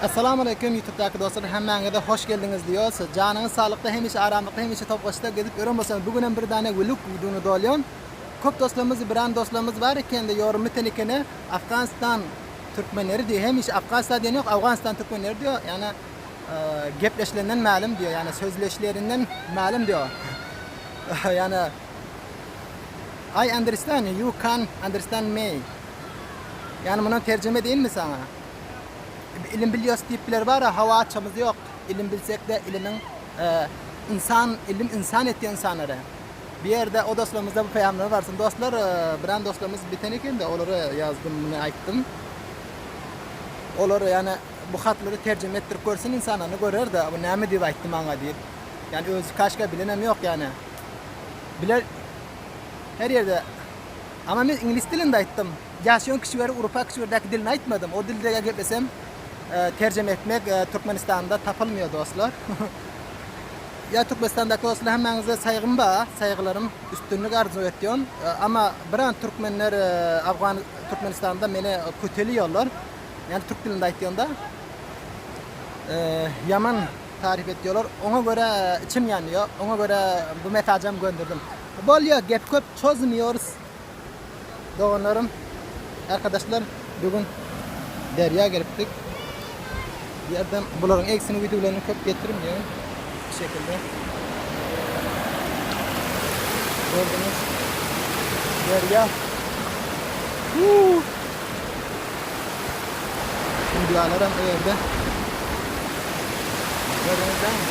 Essalamu Aleýkum YouTube'daky dostlar hemmäňize hoş geldiňiz diýos. Janyňyz saglykda hemişe aramlykda hemişe topgaçda gezip ýören bolsaňyz bu günem bir dane vlog videony dolýan. Köp dostlarymyz biran dostlarymyz bar ekende ýorum biten ekeni Afganistan türkmenleri diýýär. Hemişe Afganistan diýen ýok Afganistan türkmenleri diýýär. Ýani gepleşlerinden mälim diýýär. Ýani sözleşlerinden mälim diýýär. Ýani I understand you can understand me. Ýani mundan terjime edeýinmi saňa? Ilim bilýos diýip biler bar, hawa açamyz ýok. Ilim bilsek-de ilimiň insan, ilim insan etýän insanlary. Bir ýerde o dostlarymyzda bu peýamlar barsyn. Dostlar, biran dostlarymyz biten eken-de, olara ýazdym, muny aýtdym. Olar ýani bu hatlary terjime etdirip görsün insanlaryny görer-de, bu näme diýip aýtdy maňa diýip. Ýani özi kaşka bilenem ýok ýani. Biler her ýerde. Ama men iňlis dilinde aýtdym. Ýaşaýan kişileri Urupa kişilerdäki dilini aýtmadym. O dilde geplesem terjime etmek Türkmenistanda tapylmýar dostlar. Ýa Türkmenistandaky dostlar hemmäňize saýgym bar, saýgylarym, üstünlik arzuw etýän. Ama biran türkmenler Afgan Türkmenistanda meni köteliýärler. Ýani türk dilinde aýtýanda ýaman taryp etýärler. Oňa görä içim ýanýar. Oňa görä bu mesajam gönderdim. Bolýar, gep köp çozmýorys. Doganlarym, arkadaşlar bugün derýa gelipdik. Bu ýerden bularyň eksini wideolaryny köp getirmeýär. Bu şekilde. Gördüňiz. Derýa. Huu. Videolar hem o ýerde. Gördüňiz dämi?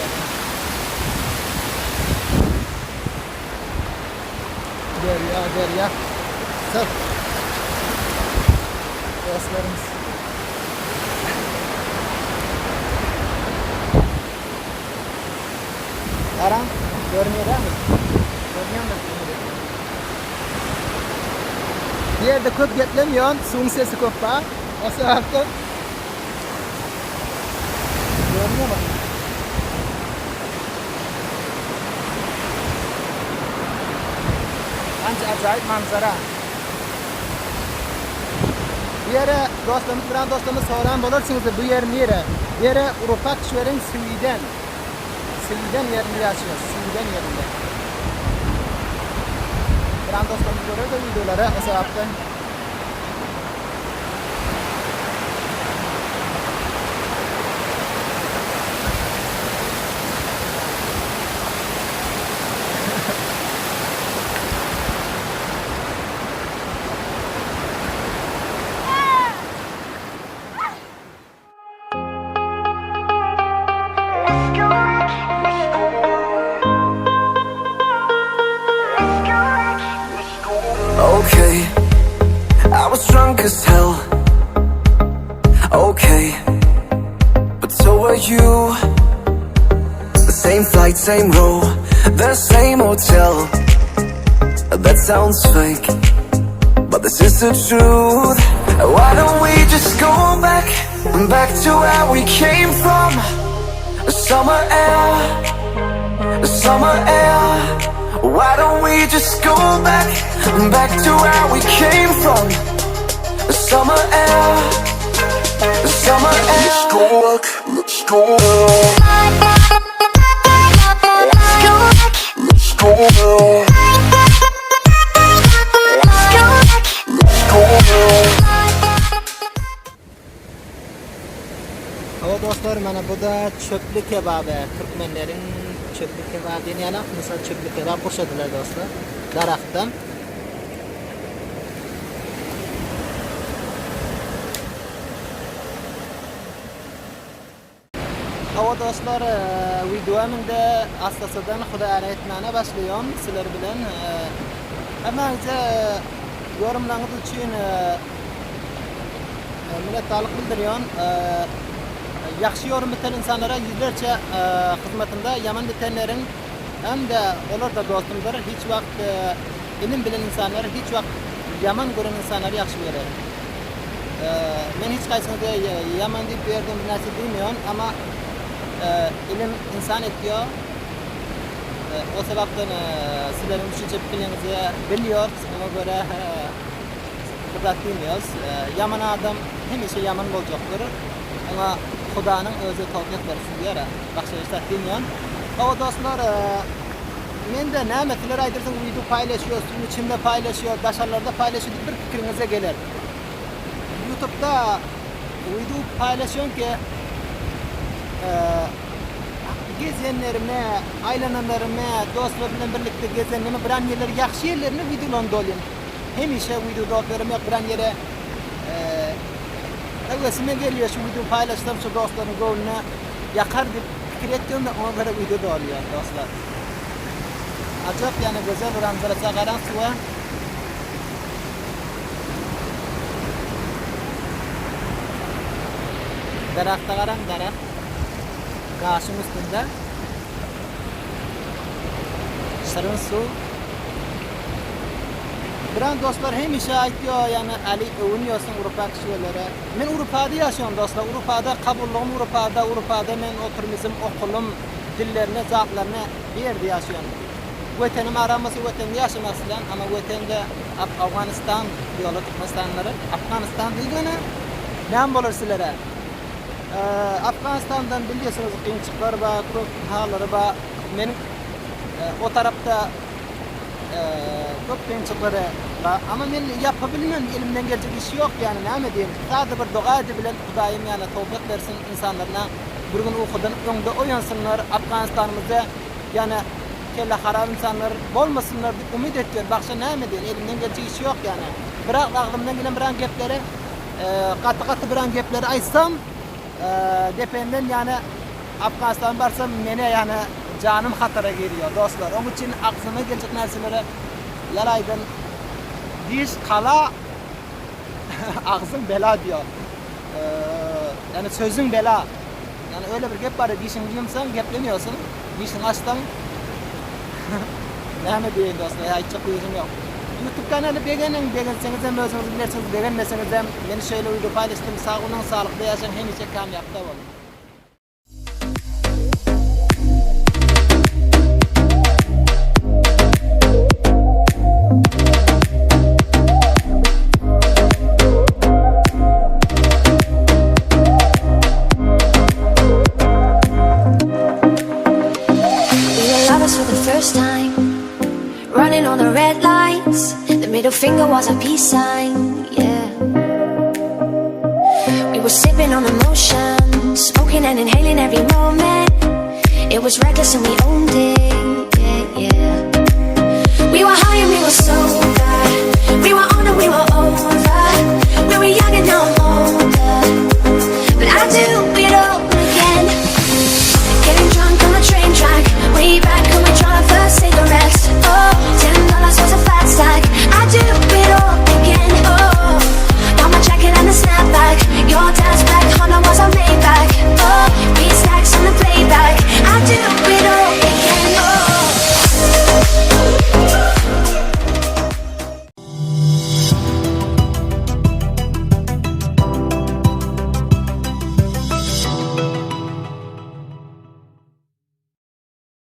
Derýa, derýa. Sag. Dostlarymyz. Garan, görünýär dämi? Görünýändir. Bu ýerde köp geplemýän, suwuň sesi köp bar. O sebäpden görünýär. Anca ajaýyp manzara. Bu ýere dostlarymyz bilen dostlarymyz soran bolarsyňyz bu ýer nire? Bu ýere Urupak şweriň Swiden. Swiden ýerinde ýaşaýar. Swiden ýerinde. Bilen dostlarymyz görerde wideolary o sebäpden. Okay, I was drunk as hell. Okay, but so were you. The same flight, same row, the same hotel. That sounds fake, but this is the truth. Why don't we just go back, back to where we came from? Summer air, summer air. Why don't we just go back, back to where we came from? Summer air, summer air. Let's go back, let's go Let's go back. Let's go now, Let's go back. let's go now. Hawa dostlar, mana bu da çöpli kebaby. Türkmenleriň çöpli kebaby diýen ýaly, misal çöpli kebap gurşadylar dostlar. Daragtdan. Hawa dostlar, wideomda astasadan hudaýara etmäne başlaýan sizler bilen. Hemmäňize ýorumlaryňyz üçin minnetdarlyk bildirýän. Ýagşy ýorum biten insanlara ýüzlerçe hyzmatynda, ýaman bitenleriň hem-de olar-da dostumdyr. Hiç wagt ilim bilen insanlar hiç wagt ýaman gören insanlary ýagşy görer. Men hiç haýsyňyza ýaman diýip bu ýerden bir näçe diýmeýän, amma ilim insan etýär. O sebäpden sizleriň düşünje pikirleriňizi bilýäris, oňa görä bir zat diýmeýäris. Ýaman adam hemişe ýaman boljakdyr. Oňa. Hudanyň özi towfyk bersin diýer-ä. Başga hiç zat diýmeýän. Hawa dostlar, mende näme sizler aýdyrsyň wideo paýlaşýar, suwuň içinde paýlaşýar, daşarlarda paýlaşýar diýip bir pikiriňize geler. Ýutubda wideo paýlaşýan ki gezenlerime, aýlananlarymy, dostlar bilen birlikde gezenlerimi biran ýerleri ýagşy ýerlerini wideolaryny dolýan. Hemişe wideo dolup ýöremok biran ýere höwesime gelýär şu wideo paýlaşsam şu dostlaryň göwnüne ýakar diýip pikir etdim-de oňa görä wideo dolýan dostlar. Ajap ýane gözel manzaraça garaň suwa. Daragta garaň daragt. Gaşyň üstünde. Şirin suw. Biran dostlar hemişe aýtýar ýagny Ali öwünýärsiň Urupa kişilere. Men Urupada ýaşaýan dostlar. Urupada kabullygym Urupada, Urupada men oturmysym, okulym, dillerine, zatlaryna bir ýerde ýaşaýan. Wetenim aram bolsa wetende ýaşamak isleýän, amma wetende Afganistan diýýärler türkmenistanlylara. Afganistan diýgeni näme bolar sizlere? Afganistandan bilýärsiňiz kynçylyklar bar, köp hallary bar. Meniň o tarapda köp kynçylyklary bar. Amma men ýapa bilmen, elimden geljek iş ýok, ýani näme diýim. Sada bir doga edibilen Hudaýym ýani towfyk bersin ynsanlaryna bir gün ukudan öňde oýansynlar Afganistanymyzda ýani kelle harap ynsanlar bolmasynlar diýip umyt etýän. Başga näme diýen elimden geljek iş ýok ýani. Biraz agzymdan gelen biran gepleri gaty gaty biran gepleri aýtsam dependen ýani Afganistana barsam mene ýani janym hatara girýär dostlar. Oň üçin agzyma geljek närselere ýalaýdan diş kala agzyň bela diýýär. Ýani sözüň bela. Ýani öyle bir gep bar dişiňi ýumsaň geplemiyorsun. Dişiňi açsaň näme diýeýin dostlar aýtjak sözüm ýok. Youtube kanaly begeniň, begenseňizem özüňiz bilersiňiz, begenmeseňizem men şeýle wideo paýlaşdym. Sag boluň, saglykda ýaşaň, hemişe kamýapda boluň. We were lovers for the first time Running on the red lights The middle finger was a peace sign, yeah We were sipping on emotion Smoking and inhaling every moment It was reckless and we owned it, yeah, yeah We were high and we were sober.